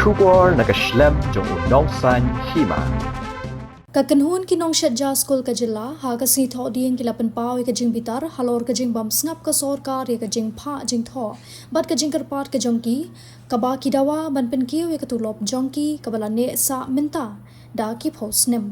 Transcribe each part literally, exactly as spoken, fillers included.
Khubor na ka shlem jong u nongsan hima. Ka kynhun ki nongshet ja skul ka jylla ha ka sngi Thohdieng ki la pynpaw ïa ka jingbitar halor ka jingbym sngap ka sorkar ïa ka jingphah jingthoh bad ka jingkyrpad ka jong ki, kaba ki dawa ban pynkiew ïa ka tulop jong ki kaba la neh sah mynta da ki phew snem.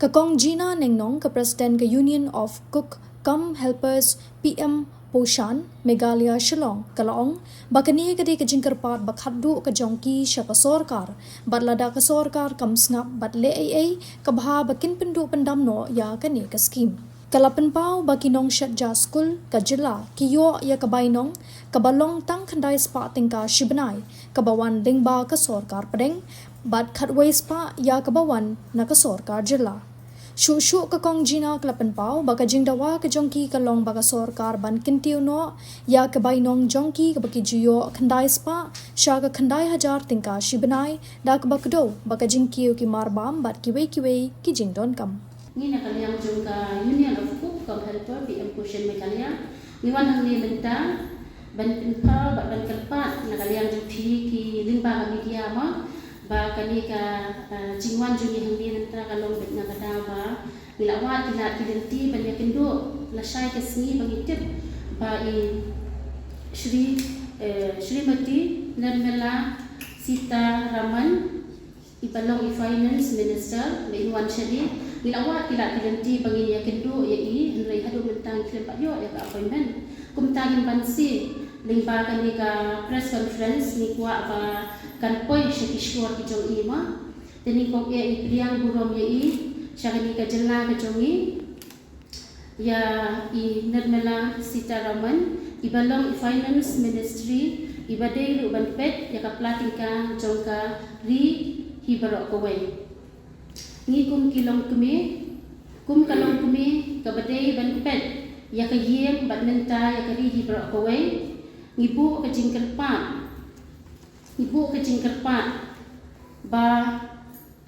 Ka Kong Gina Nengnong, ka President ka Union of Cook cum Helpers P M Poshan Meghalaya Shillong, ka la ong ba kane ka dei ka jingkyrpad ba khatduh ka jong ki sha ka sorkar, bad lada ka sorkar kam sngap ban leh ei ei, ka bha ba kin pynduh pyndam noh ïa kane ka skim. Ka la pynpaw ba ki nongshet ja skul ka jylla ki ïoh ïa ka bainong kaba long tang khyndai spah tyngka shi bnai kaba wan lyngba ka sorkar pdeng, bad khatwei spah ïa kaba wan na ka sorkar jylla. Shuh shuh ka Kong Gina ka la pynpaw ba ka jingdawa ka jong ki ka long ba ka sorkar ban kyntiew noh ïa ka bainong jong ki kaba ki ju ïoh khyndai spah sha ka khyndai hajar tyngka shi bnai, da kaba kdew ba ka jingkiew ki marbam bad kiwei kiwei ki jingdonkam. Ngi na ka liang jong ka Union of Cook cum Helper P M Poshan Meghalaya, ngi wan hangne mynta ban pynpaw bad ban kyrpad na ka liang jong phi ki lyngba ka media mo, ba kane ka, eh, jingwan jong ngi hangne mynta ka long beit na ka daw ba ngi la wad ki lad ki lynti ban ïakynduh lashai ka sngi ba ngi tip ba i Shri, eh, Shrimati Nirmala Sitharaman, i ba long i Finance Minister, ba in wan shane. Ngi la wad ki lad ki lynti ba ngin ïakynduh ïa i, hynrei haduh mynta ngi khlem pat ïoh ïa ka appointment. Kumta ngin banse lyngba kane ka press conference, ngi kwah ba kan poi sha ki shkor ki jong i mo. Te ngi kong eh i pdiang burom ïa i sha kane ka jylla ka jong i. Ïa i Nirmala Sitharaman, i ba long i Finance Ministry, i ba dei ruh ban peit ïa ka pla tyngka jong ka ri hi baroh kawei. Ngi kum ki longkmie, kum ka longkmie kaba dei ban peit ïa ka ïing bad mynta ïa ka ri hi baroh kawei, ngi buh ka jingkyrpad, ngi buh ka jingkyrpad ba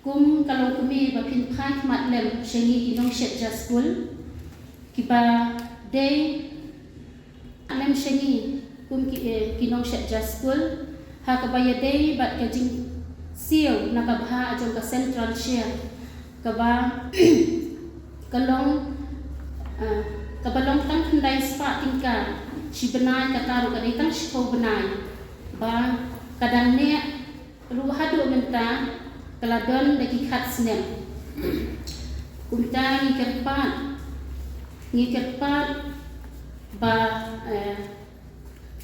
kum ka longkmie ba phin phai khmat lem sha ngi ki nongshet ja skul, kiba dei lem sha ngi kum ki, eh, ki nongshet ja skul, ha kaba ïadei bad ka jingsiew na ka bhah jong ka Central Share, kaba ka long, eh, kaba long tang khyndai spah tyngka shi bnai, kata ruh ka dei tang shiphew bnai, ba ka dang neh ruh haduh mynta ka la don da ki khat snem. Kumta ngi kyrpad, ngi kyrpad ba, eh,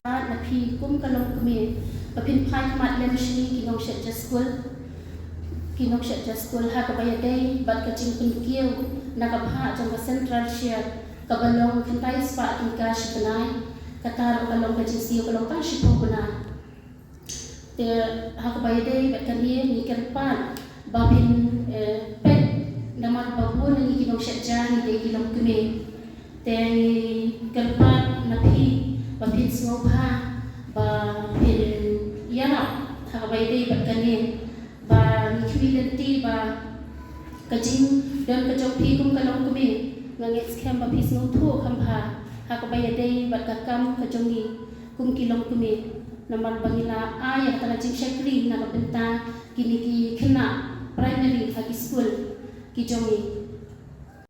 na phi kum ka longkmie ba phin phai khmat lem sha ngi ki nongshet ja skul, ki nongshet ja skul, ha kaba ïadei bad ka jingpynkiew na ka bhah jong ka Central Share, kaba long khyndai spah tyngka shi bnai, kata ruh ka long ka jingsiew ka long tang shiphew bnai. Te ha kaba ïadei bad kane ngi kyrpad ba phin, eh, peit namar ba bun na ngi ki nongshet ja ngi dei ki longkmie. Te ngi kyrpad na phi ba phin sngewbha ba phin ïarap ha kaba ïadei bad kane, ba ngi khmih lynti ba ka jingdon ka jong phi kum ka longkmie, nga ngeit skhem ba phi sngewthuh kham bha ha kaba ïadei bad ka kam ka jong ngi kum ki longkmie, namar ba ngi la ai ïa kata ka jingshakri na ka bynta kine ki khynnah primary ha ki skul ki jong ngi.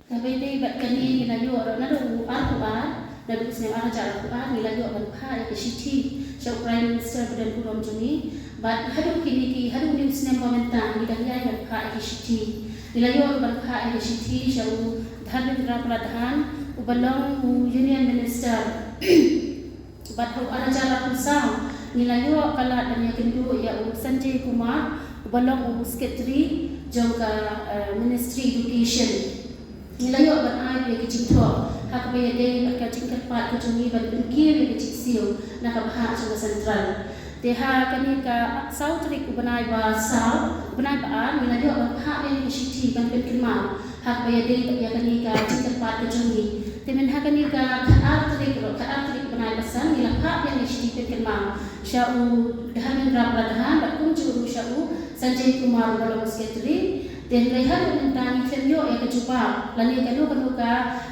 Kaba ïadei bad kane ngi la ïoh ruh naduh u arphew ar, naduh u snem ar hajar arphew ar ngi la ïoh ban phah ïa ka shithi sha u Prime Minister ba donburom jong ngi. Bad haduh kine ki, haduh une u snem ba mynta ngi dang ïai ban phah ïa ka shithi. Ngi la ïoh ruh ban phah ïa ka shithi sha u Dharmendra Pradhan, uba long u Union Minister. Bad ha u ar hajar arphew saw ngi la ïoh ka lad ban ïakynduh ïa u Sanjay Kumar, uba long u Secretary jong ka, eh, Ministry Education. Ngi la ïoh ban ai ïa ki jingthoh ha kaba ïadei bad ka jingkyrpad ka jong ngi ban pynkiew ïa ka jingsiew na ka bhah jong ka Central. Te ha kane ka saw tarik u bnai ba saw, u bnai ba ar, ngi la ïoh ban phah ïa ka shithi ban pynkynmaw ha kaba ïadei bad ïa kane ka jingkyrpad ka jong ngi. Te mynta ha kane ka khatar tarik ruh, khatar tarik bnai ba san, ngi la phah biang ïa ka shithi pynkynmaw sha u Dharmendra Pradhan bad kumjuh ruh sha u Sanjay Kumar uba long u Secretary. Te hynrei haduh mynta ngi khlem ïoh ïa ka jubab lane kano kano ka,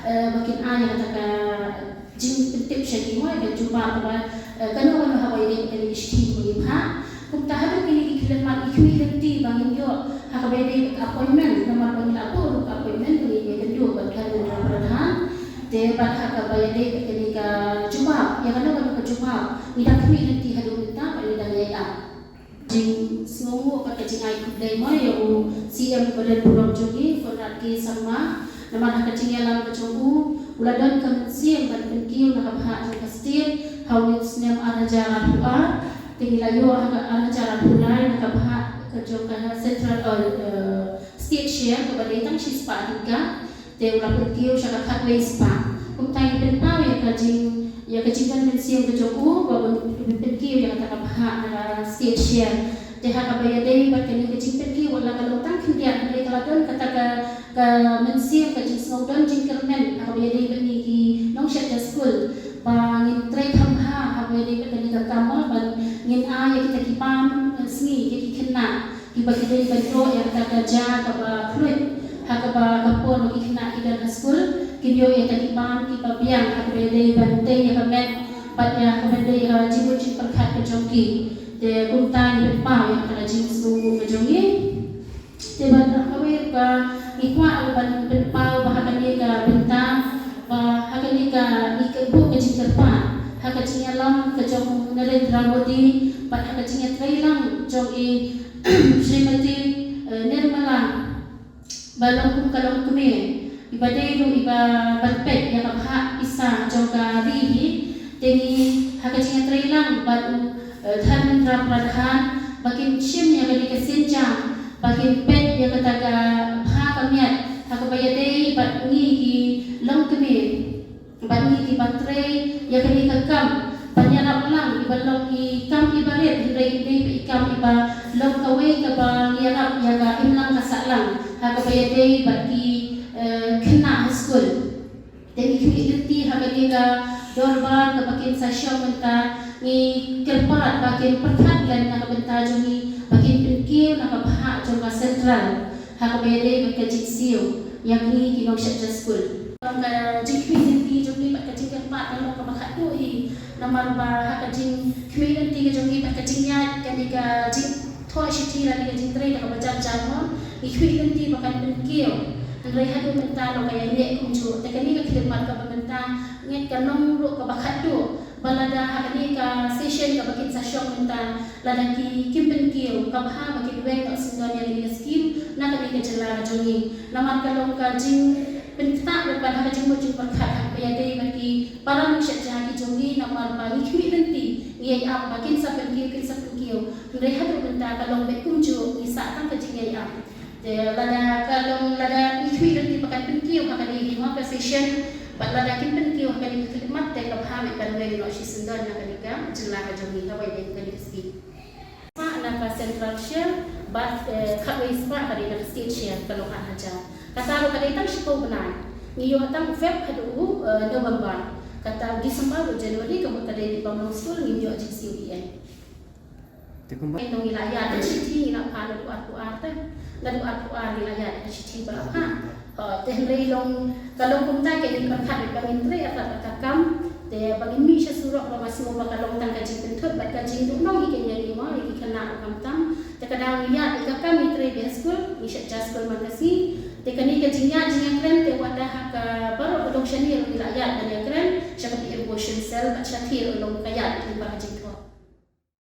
eh, ba kin ai ïa kata ka jingpyntip sha ngi mo, ïa ka jubab kaba, eh, kano kano ha kaba ïadei bad kane ka shithi ba ngi phah. Kumta haduh kine ki Lehse ngi khmih lynti ba ngin ïoh ha kaba ïadei bad ka appointment, namar ba ngi la buh ruh ka appointment ba ngin ïakynduh bad Dharmendra Pradhan. Te bad ha kaba ïadei bad kane ka jubab, ïa kano kano ka jubab, ngi dang khmih lynti haduh mynta bad ngi dang ïai ap. Jingsngewnguh bad ka jingai khublei mo ïa u C M ba donburom jong ngi, Conrad K Sangma, namar ha ka jingïalam ka jong u, u la don ka mynsiem ban pynkiew na ka bhah jong ka state ha u snem ar hajar arphew ar. Te ngi la ïoh ha ka ar hajar arphew lai na ka bhah ka jong ka central, eh, eh, state share kaba dei tang shispah tyngka. Te u la pynkiew sha ka khatwei spah. Kumta ngi pynpaw ïa ka jing, ïa ka jingdon mynsiem ka jong u ba un pynkiew ïa kata ka bhah na ka state share. Te ha kaba ïadei bad kane ka jingpynkiew, wat la ka long tang khyndiat, hynrei ka la don kata ka, ka mynsiem, ka jingsngew don jingkyrmen ha kaba ïadei bad ngi ki nongshad ja skul, ba ngin trei kham bha ha kaba ïadei bad kane ka kam, ban ngin ai ïa kita ki bam sngi ïa ki khynnah kiba ki dei ban ïoh ïa kata ka ja kaba khluit, ha kaba ka por ba ki khynnah ki don ha skul, kin ïoh ïa kita ki bam kiba biang ha kaba ïadei ban tei ïa ka met bad ïa kaba dei ïa ka jingmut jingpyrkhat ka jong ki. Te kumta ngi pynpaw ïa kata ka jingsngewnguh ka jong ngi. Te bad ha kawei ruh ka, ngi kwah ruh ban pynpaw ba ha kane ka bynta, ba ha kane ka, ngi kyrbuh ka jingkyrpad ha ka jingïalam ka jong u Narendra Modi bad ha ka jingïatreilang jong i Srimati, eh, Nirmala, ba long kum ka longkmie iba dei ruh iba ban peit ïa ka bhah pisa jong ka ri hi. Te ngi ha ka jingïatreilang bad u, eh, Dharmendra Pradhan ba kin shim ïa kane ka sienjam, ba kin peit ïa kata ka bhah ka miat ha kaba ïadei bad ngi ki longkmie, bad ngi kiba trei ïa kane ka kam ban ïarap lang iba long i kam iba rit, hynrei i dei i kam iba long kawei kaba ngi ïarap ïa ka imlang ka sahlang ha kaba ïadei bad ki, eh, khynnah ha skul. Te ngi khmih lynti ha kane ka dorbar kaba kin sa shong mynta, ngi kyrpad ba kin pyrkhat lem na ka bynta jong ngi, ba kin pynkiew na ka bhah jong ka central ha kaba ïadei bad ka jingsiew ïa ngi ki nongshad ja skul. Ka jingkhmih lynti jong ngi bad ka jingkyrpad ka long kaba khatduh hi, namar ba ha ka jingkhmih lynti ka jong ngi bad ka jingïaid kane ka jingthoh shithi lane ka jingtrei da kaba jar jar mo, ngi khmih lynti ba kan pynkiew. Hynrei haduh mynta long ka ïaineh kumjuh. Te kane ka khyllipmat kaba mynta ngi ka long ruh kaba khatduh, ba lada ha kane ka session kaba kin sa shong mynta, lada ki, kim pynkiew, ka bha ba kin weng noh syndon ïa kane ka skim na kane ka jylla ka jong ngi. Namar ka long ka jingpynktah bad ha ka jingmut jingpyrkhat ha kaba ïadei bad ki para nongshad ja ki jong ngi, namar ba ngi khmih lynti, ngi ïai ap ba kin sa pynkiew, kin sa pynkiew. Hynrei haduh mynta ka long beit kumjuh, ngi sah tang ka jingïai ap. Te lada ka long, lada ngi khmih lynti ba kan pynkiew ha kane hi mo ka session, bad lada kin pynkiew ha kane ka khyllipmat, te ka bha mih ban weng noh shi syndon na kane ka jylla ka jong ngi, kawei dei kane ka skim. Spah na ka central share, bad, eh, khatwei spah ka dei na ka state share, ka long ar hajar. Kata ruh ka dei tang shiphew bnai. Ngi ïoh tang u Feb haduh u, eh, November. Kata u December, u January, ka mut ka dei bym long skul, ngim ïoh jingsiew ei ei. Te kumba, ngi la ïaid shithi, ngi la phah naduh arphew ar te. Naduh arphew ar ngi la ïaid shithi ba la phah. Oh, te hynrei long, ka long kumta, ka ngi pyrkhat ba ngin trei artat ka kam, te ba ngin mih sha surok, ba nga sngew ba ka long tang ka jingpynthut bad ka jingduhnong ïa ki, ïa ki mo, ïa ki khynnah ruh khamtam. Te ka daw ngi ïaid ïa ka kam, ngi trei beit ha skul, ngi shad ja skul man ka sngi. Te kane ka jingïaid jingïakren, te wat la ha ka baroh ka dong shane ruh ngi la ïaid ban ïakren, sha ka P M Poshan Cell bad shatei ruh long ka ïaid lyngba ka jing